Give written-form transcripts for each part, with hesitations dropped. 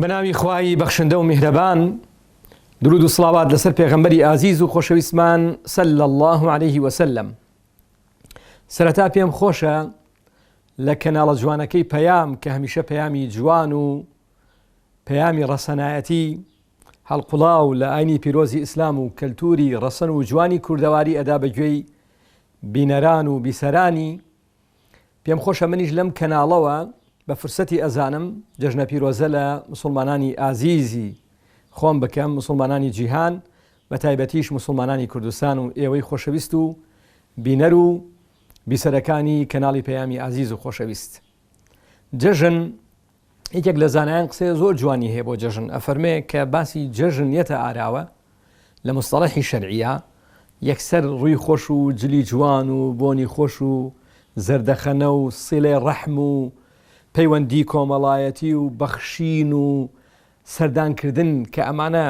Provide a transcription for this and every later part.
بەناوی خوای بەخشندە و میهرەبان درود و سڵاوات لەسەر پێغەمبەری ئازیز و خۆشەویستمان صلی الله علیه وسلم سەرەتا پێم خۆشە لە کەناڵە جوانەکەی پەیام کە هەمیشە پەیامی جوان و پەیامی ڕەسەنایەتی هەڵقوڵاو لە ئاینی پیرۆزی ئیسلام و کەلتوری ڕەسەن و جوانی کوردەواری ئەدا بە گوێی بینەران و بیسەرانی پێم خۆشە منیش لەم کەناڵەوە بە فرسەتی ئەزانم جەژنە پیرۆزە لە مسوڵمانانی ئازیزی خۆم بکەم، مسوڵمانانی جیهان بە تایبەتیش مسوڵمانانی کوردستان و ئێوەی خۆشەویست و بینەر و بیسەرەکانی کەناڵی پەیامی ئازیز و خۆشەویست. جەژن یەکێک لە زانایان قسەی زۆر جوانی هەیە بۆ جەژن ئەفەرمێ کە باسی جەژن یەتە ئاراوە لە مستەڵەحی شەرعیە یەکسەر ڕووی خۆش و جلی جوان و بۆنی خۆش و زەردەخەنە و سیلەی ڕەحم و پەیوەندی کۆمەڵایەتی و بەخشین و سەردانکردن کە ئەمانە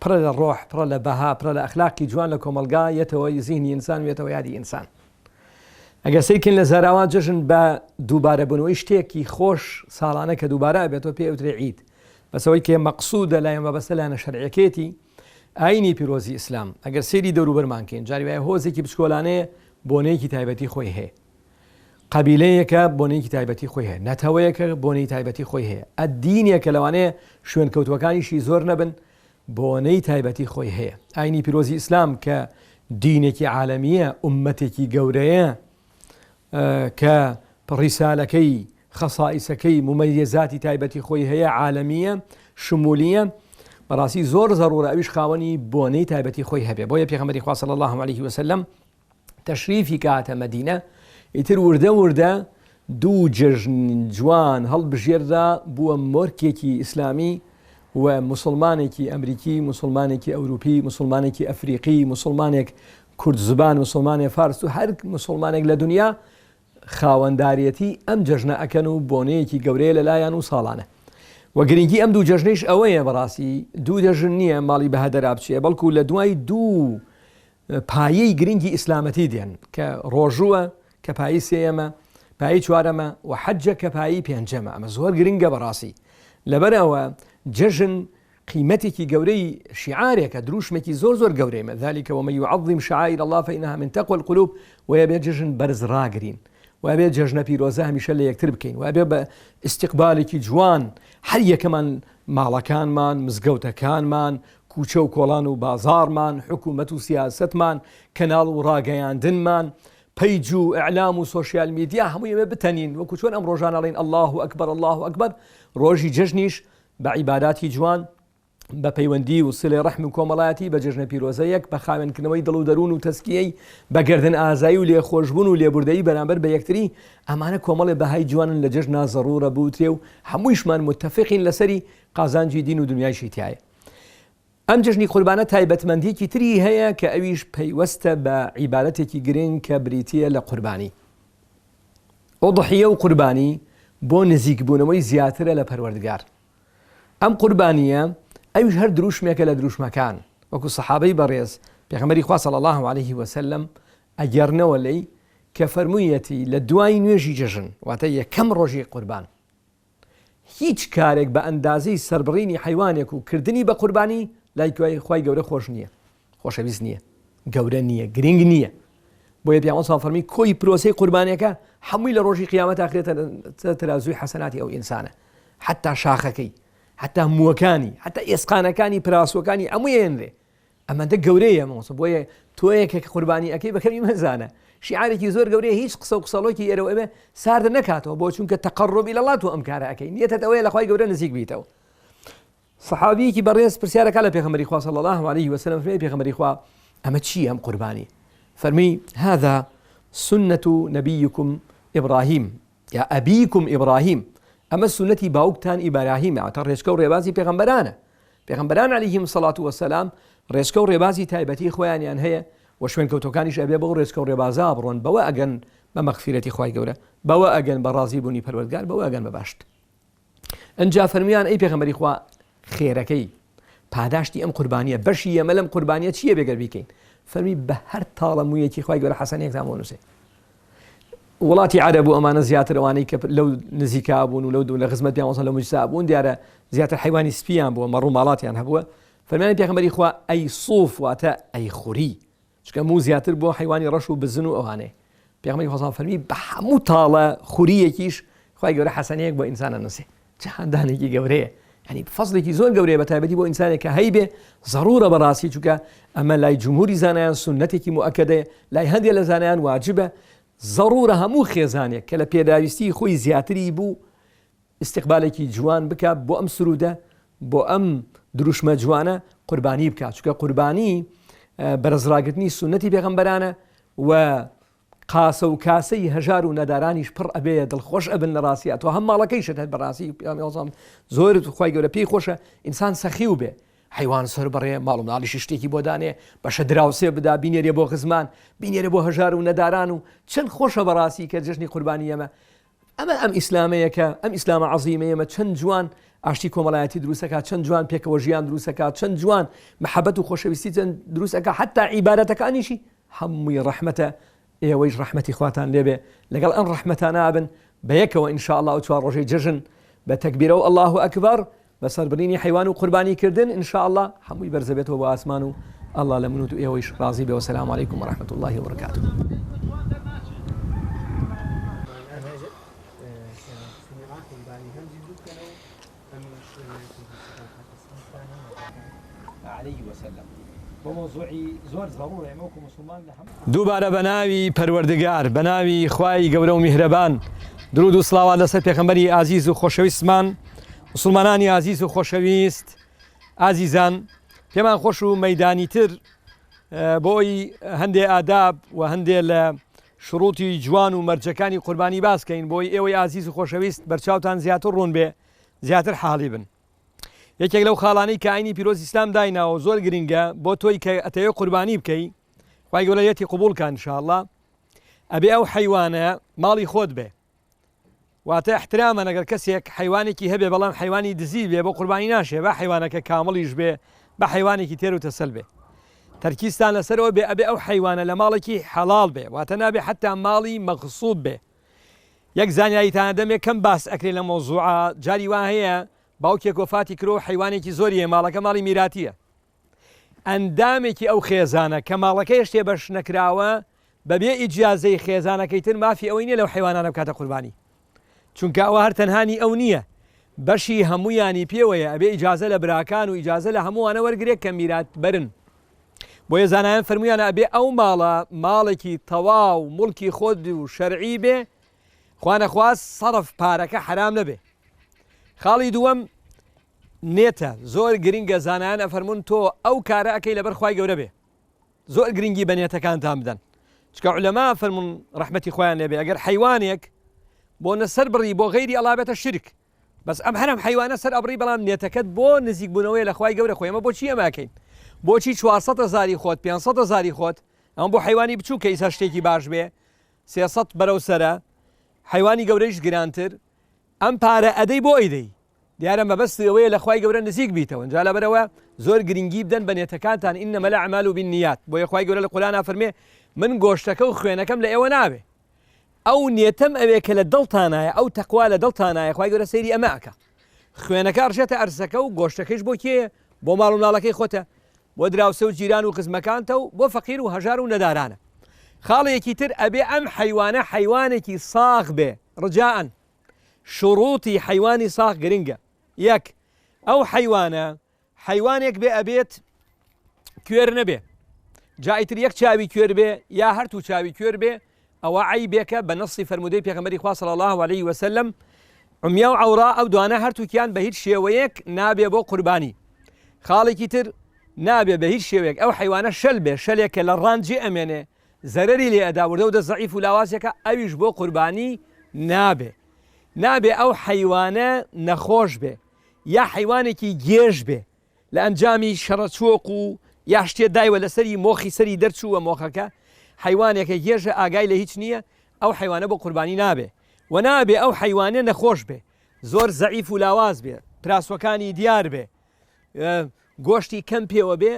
پڕە لە ڕۆح پڕە لە بەها پڕە لە ئەخلاقی جوان لە کۆمەڵگا یەتەوە زیهنی ئینسان و یەتەوە یادی ئینسان. ئەگەر سەیرکەین لە زاراوە جەژن بە دووبارەبوونەوەی شتێکی خۆش ساڵانە کە دووبارە ئەبێتەوە پێی ئەوترێ عید بەس ئەوەی کە مەقسوودە لای مەبەستە لایەنە شەرعیەکەیەتی ئاینی پیرۆزی ئیسلام ئەگەر سەیری دەوروبەرمان کەین جاری وایە هۆزێکی بچکۆلانەیە بۆنەیەکی تایبەتی خۆی هەیە قەبیلەیەکە بۆنەیەکی تایبەتی خۆی هەیە نەتەوەیەکە بۆنەی تایبەتی خۆی هەیە ئەدینێکە لەوانەیە شوێنکەوتوەکانیشی زۆر نەبن بۆنەی تایبەتی خۆی هەیە. ئاینی پیرۆزی ئیسلام کە دینێکی عالەمییە، ئوممەتێکی گەورەیە کە ڕیسالەکەی، خەسائیسەکەی، مومەیەزاتی تایبەتی خۆی هەیە، عالەمییە، شمولییە، بەڕاستی زۆر زەڕوورە ئەویش خاوەنی بۆنەی تایبەتی خۆی هەبێ. بۆیە پێغەمبەری خوا صلی اللە علیه وسلم تەشریفی کە هاتە مەدینە ئیتر وردە وردە دوو جەژن جوان هەڵبژێررا بووە مۆرکێکی ئیسلامی و مسلمانێکی ئەمریکی مسلمانێکی ئەوروپی مسلمانێکی ئەفریقی مسلمانێک کورد زبان مسلمانێ فارس و هەر مسلمانێک لە دنیا خاوەنداریەتی ئەم جەژنە ئەکەن و بۆنەیەکی گەورەیە لەلایان و ساڵانە و گرنگی ئەم دوو جەژنەیش ئەوەیە بەڕاستی دوو جەژن نییە ماڵی بەهەدەرا بچێ بەڵکو لە دوای دوو پایەی گرنگی ئیسلامەتی دێن کە ڕۆژووە کە پایی سێیەمە پایی چوارەمە و حەجە کە پایی پێنجەمە ئەمە زۆر گرنگە بەڕاستی لەبەر ئەوە جەژن قیمەتێکی گەورەی شیعارێکە دروشمێکی زۆر زۆر گەورەیمە ذلك ومن يعظم شعائر الله فإنها من تقوى القلوب وەبێ جەژن بەرز ڕاگرین وابێ جەژنە پیرۆزە هەمیشە لە یەکتر بکەین وابێ بە ئیستیقبالێکی جوان هەر یەکەمان ماڵەکانمان مزگەوتەکانمان کوچە و کۆڵان و بازاڕمان، حکومەت و سیاسەتمان، کەناڵ و ڕاگەیاندنمان، پەیج و ئیعلام و سۆشیال میدیا هەمووی ئەوێ بتەنین، وەکو چۆن ئەم ڕۆژانە ئەڵێین اللە اکبر اللە اکبر، ڕۆژی جەژنیش بە عیباداتی جوان، بە پەیوەندی و سلەی ڕەحم و کۆمەڵایەتی، بە جەژنە پیرۆزەیەک، بە خاوێنکردنەوەی دڵ و دەروون و تەزکیەی، بە گەردن ئازایی و لێخۆشبوون و لێبوردەیی بەرامبەر بە یەکتری، ئەمانە کۆمەڵێ بەهای جوانن لە جەژنا زەڕوورە بوترێ و هەموویشمان موتەفیقین لەسەری، قازانجی دین و دنیایشی تیایە. ئەم جەژنی قوربانە تایبەتمەندیەکی تری هەیە کە ئەویش پەیوەستە بە عیبادەتێکی گرنگ کە بریتیە لە قوربانی. ئوضحیە و قوربانی بۆ نزیکبوونەوەی زیاترە لە پەروەردگار. ئەم قوربانیە ئەویش هەر دروشمێکە لە دروشمەکان وەکو سەحابەی بەڕێز پێغەمبەری خوا صلی اللە علیه وسلم ئەگێڕنەوە لێی کە فەرموویەتی لە دوای نوێژی جەژن واتە یەکەم ڕۆژی قوربان هیچ کارێک بە ئەندازەی سەربڕینی حەیوانێک و کردنی بە قوربانی لای خوای گەورە خۆش نییە خۆشەویست نییە گەورە نییە گرنگ نییە بۆیە پیامبەر صلی فەرمی کۆی پرۆسەی قوربانیەکە هەمووی لە ڕۆژی قیامەت ئاخرێتە تەرازووی حەسەناتی ئەو ئینسانە حتا شاخەکەی حتا مووەکانی حتا ئێسقانەکانی پراسوەکانی هەمووی ئێنرێ ئەمەندە گەورەیە مامۆستا بۆیە تۆیە کە قوربانی ئەەکەی بەکەمی مەزانە شیعارێکی زۆر گەورەیە هیچ قسە و قسەڵۆکی ئێرە و ئەوێ سارد نەکاتەوە بۆ چونکە تەقەڕوب إلى الله تۆ ئەم کارە ئەەکەی نیەتت ئەوەیە لە خوای گەورە نزیک بیتەوە سەحابیەکی بەڕێز پرسیارەکە لە پێغەمبەری خوا صلی الله علیه وسلم فەرمی پێغەمبەری خوا ئەمە چی ئەم قوربانی فەرمی هذا سنة نبيكم إبراهيم یا أبيكم إبراهيم ئەمە سونەتی باوکتان ئیبراهیمە واتە ڕێچکە و ڕێبازی پێغەمبەرانە پێغەمبەران علیهم سەڵات وەسەلام ڕێچکە و ڕێبازی تایبەتی خۆیانیان هەیە و شوێنکەوتەکانیش ئەبێ بەو ڕێچکە و ڕێبازا بڕۆن بەوە ئەگەن بە مەغفیرەتی خوای گەورە بەوە ئەگەن بە ڕازی بوونی پەروەردگار بەوە ئەگەن بە باشت ئەنجا فەرمیان ئەی پێغەمبەری خوا خێرەکەی پاداشتی ئەم قوربانیە بەشی ئێمە لەم قوربانیە چییە بێگەر بیکەین فەرمی بە هەر تاڵە مویەکی خوای گەورە حەسەنێکتان بۆ نووسێ. وڵاتی عەرەب و ئەمانە زیاتر ئەوانەی کە لەو نزیکا بوون و لەو دوو لە خزمەت پیامبەر لەو مجلسا بوون دیارە زیاتر حیوانی سپیان بووە مەڕ و ماڵاتیان هەبووە فەرمانی پێغەمبەری خوا ئەی صوف واتە ئەی خوری چونکە موو زیاتر بۆ حیوانی ڕەش و بزن و ئەوانەیە پێغەمبەری خوا فەرمی بە هەموو تاڵە خوریەکیش خوای گەورە حەسەنەیەک بۆ ئینسان ئەنووسێ چ هاندانێکی گەورەیە یعنی فەزڵێکی زۆر گەورەیە بە تایبەتی بۆ ئینسانێک کە هەیبێ زەڕورە بەڕاستی چونکە ئەمە لای جمهوری زانایان سوننەتێکی موئەکەدەیە لای هەندێک لە زانایان واجبە زەڕورە هەموو خێزانێک کە لە پێداویستی خۆی زیاتری بوو ئیستیقبالێکی جوان بکە بۆ ئەم سرودە بۆ ئەم دروشمە جوانە قوربانی بکات چونکە قوربانی بەرزڕاگرتنی سوننەتی پێغەمبەرانە و قاسە و کاسەی هەژار و نەدارانیش پڕ ئەبێ دڵخۆش ئەبن لە ڕاستیا تۆ هەم ماڵەکەیشت هەر بەڕاستی پیاوەزان زۆر خوای گەورە پێی خۆشە ئینسان سەخی و بێ حیوان سەر بڕێ ماڵ و مناڵیشی شتێکی بۆ دانێ بەشە دراوسێ بدا بینێرێ بۆ خزمان بینێرێ بۆ هەژار و نەداران و چەند خۆشە بەڕاستی کە جەژنی قوربانی ئەمە ئەمە ئەم ئیسلامەیە کە ئەم ئیسلامە عەزیمەیە ئەمە چەند جوان ئاشتی کۆمەڵایەتی دروستەکە چەند جوان پێکەوە ژیان دروستەکە چەند جوان محەبەت و خۆشەویستی چەند دروستەکە حتا عیبارەتەکانیشی هەمووی ڕەحمەتە ئێوەیش ڕەحمەتی خواتان لێبێ لەگەڵ ئەم ڕەحمەتانە بن بە یەکەوە ان شاء اللە ئەو چوار ڕۆژەی جەژن بە تەکبیرە و اللە اکبر بە سەربڕینی حەیوان و قوربانی کردن ان شاء اللە هەمووی بەرزەبێتەوە بۆ ئاسمان و اللە لە من و ئێوەیش ڕازی بێ وسلام علیکم ورحمة اللە وبرکاته. دووبارە بە ناوی پەروەردگار بە ناوی خوای گەورە و میهرەبان درود و سڵاوات لەسەر پێخەمبەری ئازیز و خۆشەویستمان مسلمانانی ئازیز و خۆشەویست ئازیزان پێمان خۆش و مەدانی تر بۆی هەندێ ئاداب و هەندێ لە شروطی جوان و مەرجەکانی قوربانی باسکەین بۆی ئێوەی ئازیز و خۆشەویست بەرچاوتان زیاتر ڕوون بێ زیاتر حاڵی بن. یەکێک لەو خاڵانەی کە ئاینی پیرۆز ئیسلام دایناوە زۆر گرنگە بۆ تۆی کە ئەتەوێ قوربانی بکەی خوای گەورە لێتی قبوڵ کە ان شاء الله ئەبێ ئەو حەیوانە ماڵی خۆت بێ واتە احترامە ئەگەر کەسێک حیوانێکی هەبێ بەڵام حیوانی دزی بێ بۆ قوربانی ناشێ بە حیوانەکە کامڵیش بێ بە حیوانێکی تێر و تەسەل بێ تەرکیزتان لەسەرەوە بێ ئەبێ ئەو حیوانە لە ماڵێکی حەڵاڵ بێ واتە نابێ حتا ماڵی مەغسوب بێ یەک زانیاریتان ئەدەمێ کەم باس ئەکرێ لەم مەوزوعە جاری وا هەیە باوکێک وەفاتی کرۆ و حەیوانێکی زۆری هەیە ماڵەکە ماڵی میراتیە ئەندامێکی ئەو خێزانە کە ماڵەکە هێشتێ بەش نەکراوە بەبێ ئیجازەی خێزانەکەی تر مافی ئەوەی نیە لەو حەیوانانە بکاتە قوربانی چونکە ئەوە هەر تەنهانی ئەو نییە بەشی هەمویانی پێوەیە ئەبێ ئیجازە لە براکان و ئیجازە لە هەمووانە وەرگرێت کە میرات بەرن بۆیە زانایان فەرموویانە ئەبێ ئەو ماڵە ماڵێکی تەواو موڵکی خۆت و شەرعی بێ خوانەخواست سەرف پارەکە حەرام نەبێ خاڵی دووەم نێتە زۆر گرنگە زانایان ئەفەرمونون تۆ ئەو کارە ئەەکەی لەبەر خوای گەورە بێ زۆر گرنگی بە نێتەکانتان بدەن چکە علەما فەرمونون ڕەحمەتی خۆیان لێبێ ئەگەر حیوانێک بۆ نەسەر بڕی بۆ غەیری ئەڵا بێتە شرک بەس ئەم هەرەم حەیوانە سەر ئەبڕی بەڵام نێتەکەت بۆ نزیک بوونەوەیە لە خوای گەورە خۆی ئەمە بۆچی ئەمە ئەکەین بۆچی 400 هەزاری خۆت 500 هەزاری خۆت ئەمە بۆ حەیوانی بچووک کە ئیسا شتێکی باش بێ 300 بەرەو سەرە حەیوانی گەورەیش گرانتر ئەم پارە ئەدەی بۆ ئەیدەی دیارە مەبەست ئەوەیە لە خوای گەورە نزیک بیتەوە جا لەبەرەوە زۆر گرنگی بدەن بە نێتەکانتان إنما الأعمال بالنيات بۆیە خوای گەورە لە قورئانا فەرمێ من گۆشتەکە و خوێنەکەم لە ئێوە ناوێ ئەو نێتەم ئەوێ کە لە دڵتانایە ئەو تەقوا لە دڵتانایە خوای گەورە سەیری ئەمە ئەکا خوێنەکە ئەڕژێتە ئەرزەکە و گۆشتەکەیش بۆ کێیە بۆ ماڵ و مناڵەکەی خۆتە بۆ دراوسێ و جیران و خزمەکانتە و بۆ فەقیر و هەژار و نەدارانە خاڵێکی تر ئەبێ ئەم حەیوانە حەیوانێکی ساغ بێ ڕجاء شروطی حەیوانی ساغ گرنگە یەک ئەو حەیوانە حەیوانێک بێ ئەبێت کوێر نەبێ جا ئیتر یەک چاوی کوێر بێ یا هەرتوو چاوی کوێر بێ ئەوە عەیبێکە بە نەسی فەرموودەی پێغەمبەری خوا صلی الله علیه وسلم عمیا و عەورا ئەو دوانە هەرتووکیان بە هیچ شێوەیەک نابێ بۆ قوربانی خاڵێکی تر نابێ بە هیچ شێوەیەک ئەو حەیوانە شەل بێ شەلێک کە لە ڕان جێ ئەمێنێ زەرەری لێ ئەدا وردە وردە زەعیف و لاوازێکە ئەویش بۆ قوربانی نابێ نابێ ئەو حەیوانە نەخۆش بێ یا حەیوانێکی گێژ بێ لە ئەنجامی شەڕەچۆق و یا شتێ دایوە لەسەری مۆخی سەری دەرچووە مۆخەکە حەیوانێکە گێژە ئاگای لە هیچ نییە ئەو حەیوانە بۆ قوربانی نابێ و نابێ ئەو حەیوانە نەخۆش بێ زۆر زەعیف و لاواز بێ پراسوەکانی دیار بێ گۆشتی کەم پێوە بێ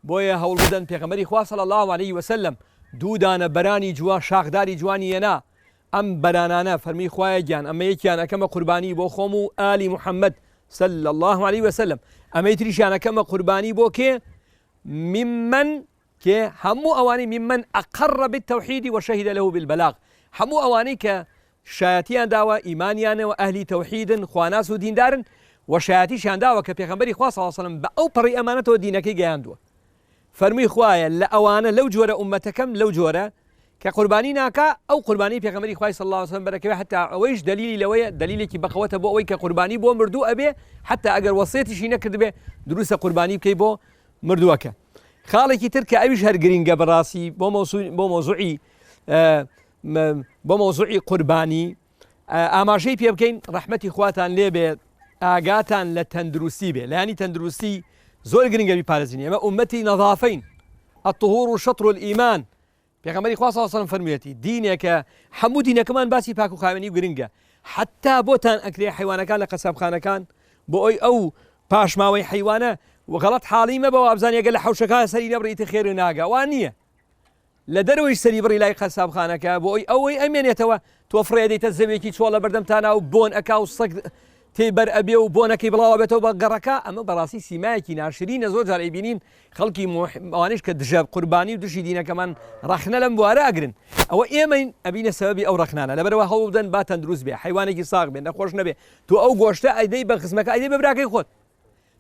بۆیە هەوڵ بدەن پێغەمبەری خوا صلی الله علیه وسلم دوو دانە بەرانی جوان شاخداری جوانی هێنا. ئەم بەرانانە فەرمی خوایە گیان ئەمە یەکیان ئەکەمە قوربانی بۆ خۆم و ئالی محەممەد صلی الله علیه وسلم ئەمەی تریشیان ئەکەمە قوربانی بۆ کێ ممن کێ هەموو ئەوانەی ممن اقر بالتوحید وشهد له بالبلاغ هەموو ئەوانەی کە شایەتیان داوە ئیمانیانەوە ئەهلی تەوحیدن خواناس و دیندارن و شایەتیشیان داوە کە پێغەمبەری خوا صلی الله علیه وسلم بە ئەو پەڕی ئەمانەتەوە دینەکەی گەیاندووە فەرمووی خوایە لە ئەوانە لەو جۆرە ئوممەتەکەم لەو جۆرە کە قوربانی ناکا ئەو قوربانی پێغەمبەری خوای صلی اللە علیە وسلم بەرەکەوێ حتا ئەوەیش دەلیلی لەوەیە دەلیلێکی بەقوەتە بۆ ئەوەی کە قوربانی بۆ مردوو ئەبێ حتا ئەگەر وەسێتیشی نەکردبێ دروستە قوربانی بکەی بۆ مردووەکە خاڵێکی تر کە ئەویش هەر گرینگە بەڕاستی بۆ مەوزوع بۆ مەوزوعی بۆ مەوزوعی قوربانی ئاماژەی پێ بکەین ڕەحمەتی خواتان لێ بێ ئاگاتان لە تەندروستی بێ لایانی تەندروستی زۆر گرنگە بیپارێزین ئێمە ئومەتی نەظافەین الطهور شطر الإيمان پێغەمبەری خوا صلی الله علیه و سلم فەرموویەتی دینێکە هەموو دینەکەمان باسی پاک و خاوێنی و گرنگە حتا بۆتان ئەکرێ حیوانەکان لە قەسابخانەکان بۆ ئەوی ئەو پاشماوەی حیوانە وغەڵەت حاڵی مەبە وابزانانی ئەگەر لە حەوشەکە سەری نەبڕی ئیتر خێر ناگا وا نییە لە دەرەوەیش سەری بڕی لای قەسابخانەکە بۆ ئەوی ئەوەی ئەمێنێتەوە تۆ فڕێ ئەدەیتە زەویەکی چۆڵ لە بەردەمتانا و بۆن ئەکا و سەگ تێی بەر ئەبێ و بۆنەکەی بڵاو ئەبێتەوە بە گەڕەکە ئەمە بەڕاستی سیمایەکی ناشرینە زۆر جار ئەیبینین خەڵکی ئەوانیش کە دژە قوربانی و دژی دینەکەمان ڕەخنە لەم بوارە ئەگرن ئەوە ئێمەین ئەبینە سەبەبی ئەو ڕەخنانە لەبەرەوە هەوڵ بدەن با تەندروست بێ حیوانێکی ساغ بێ نەخۆش نەبێ تۆ ئەو گۆشتە ئەیدەی بە خزمەکە ئەیدەی بە براکەی خۆت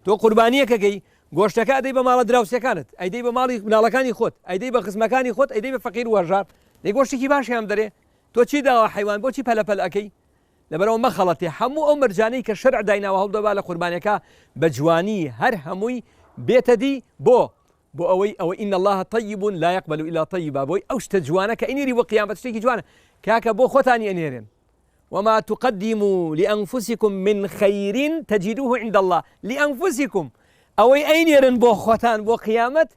تۆ قوربانیەکەکەی گۆشتەکە ئەدەی بە ماڵە دراوسێکانت ئەیدەی بە ماڵی مناڵەکانی خۆت ئەیدەی بە خزمەکانی خۆت ئەیدەی بە فەقیر و هەژار دەی گۆشتێکی باشیان بدەرێ تۆ چی داوە حەیوان بۆچی پەلە پەل ئەکەی لەبەرەوە مەخەڵەتێ هەموو ئەو مەرجانەی کە شەرع دایناوە هەوڵدە با لە قوربانیەکە بە جوانی هەر هەمووی بێتە دی بۆ بۆ ئەوەی ئەوە ان الله طیب لا يقبل الا طیبا بۆی ئەو شتە جوانە کە ئەینێری بۆ قیامەت شتێکی جوانە کاکە بۆ خۆتانی ئەنێرن وما تقدموا لأنفسكم من خير تجدوه عند الله لأنفسكم ئەوەی ئەینێرن بۆ خۆتان بۆ قیامەت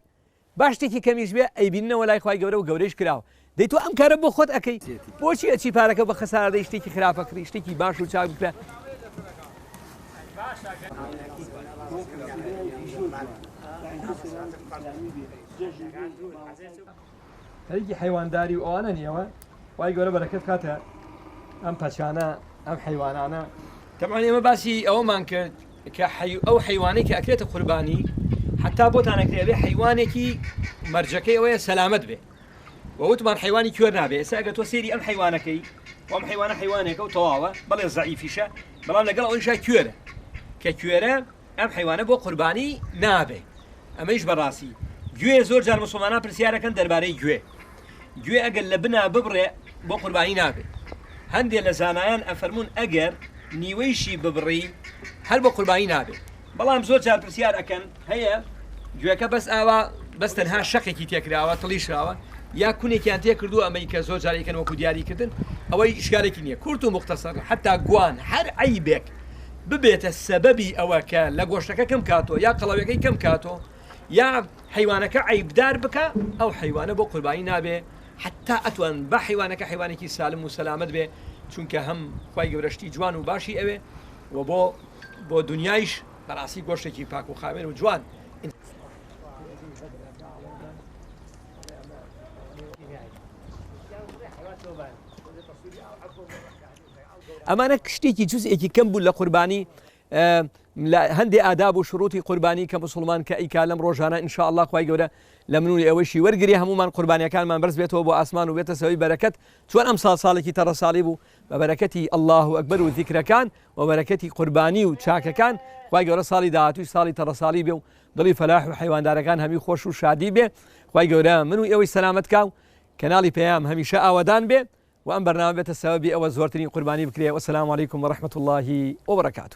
با شتێکی کەمیش بێ ئەیبیننەوە لای خوای گەورە و گەورەیش کراوە دەی تۆ ئەم کارە بۆ خۆت ئەکەی بۆچی ئەچی پارەکە بە خەسارە دەی شتێکی خراپە کڕی شتێکی باش و چاک بکرە خەریکی حەیوانداری و ئەوانە نیەوە خوای گەورە بەرەکەت کاتە ئەم پەچانە ئەم حەیوانانە تەبعەن ئێمە باسی ئەوەمان کرد کە ئەو حەیوانەی کە ئەکرێتە قوربانی حتا بۆتان ئەکرێ ئەبێ حەیوانێکی مەرجەکەی ئەوەیە سەلامەت بێ وتمان حیوانی کوێر نابێ ئێستا ئەگەر تۆ سێری ئەم حیوانەکەی ئەم حیوانە حیوانێکە و تەواوە بەڵێ زەعیفیشە بەڵام لەگەڵ ئەوەیشا کوێرە کە کوێرە ئەم حەیوانە بۆ قوربانی نابێ ئەمەیش بەڕاستی گوێ زۆر جار مسلمانان پرسیارەکەن دەربارەی گوێ گوێ ئەگەر لە بنا ببڕێ بۆ قوربانی نابێ هەندێ لە زانایان ئەفەرمونون ئەگەر نیوەیشی ببڕی هەر بۆ قوربانی نابێ بەڵام زۆر جار پرسیار ئەکەن هەیە گوێەکە بەس ئاوا بەس تەنها شەقێکی تێکراوە تڵیشراوە یا کونێکیان تێکردو ئەمەی کە زۆر جارێکن وەکو دیاریکردن ئەوەی ئیشکالێکی نییە کورت و مختصر حتا گوان هەر عیبێک ببێتە سەبەبی ئەوە کە لە گۆشتەکە کەم کاتۆ یا قەڵەویەکەی کەم کاتۆ یا حەیوانەکە عەیبدار بکا ئەو حەیوانە بۆ قوربانی نابێ حتا ئەتوان بە حەیوانەکە حەیوانێکی سالم و سەلامەت بێ چونکە هەم خوای گەورە شتی جوان و باشی ئەوێ و بۆ بۆ دنیایش بەڕاستی گۆشتێکی پاک و خاوێن و جوان ئەمانە شتێکی جزئێکی کەم بوو لە قوربانی لە هەندێ ئاداب و شروطی قوربانی کە مسلمان کە ئەیکا لەم ڕۆژانە ان شاء الله خوای گەورە لە من و ئێوەشی وەرگری هەمومان قوربانیەکانمان بەرز بێتەوە بۆ ئاسمان و بێتە سەوی بەرەکەت چۆن ئەم ساڵ ساڵێکی تەڕەساڵی بوو بە بەرەکەتی الله ئەکبەر و ذیکرەکان و بەرەکەتی قوربانی و چاکەکان خوای گەورە ساڵی داهاتووی ساڵی تەڕەساڵی بێ و دڵی فەلاح و حەیواندارەکان هەمی خۆش و شادی بێ خوای گەورە من و ئێوەی سەلامەت کا و کەناڵی پەیام هەمیشە ئاوەدان بێ و ئەم بەرنامە بێتە سەبەبی ئەوە زۆرترین قوربانی بکرێ وسلام علیکم ورحمة اللە وبرکاته.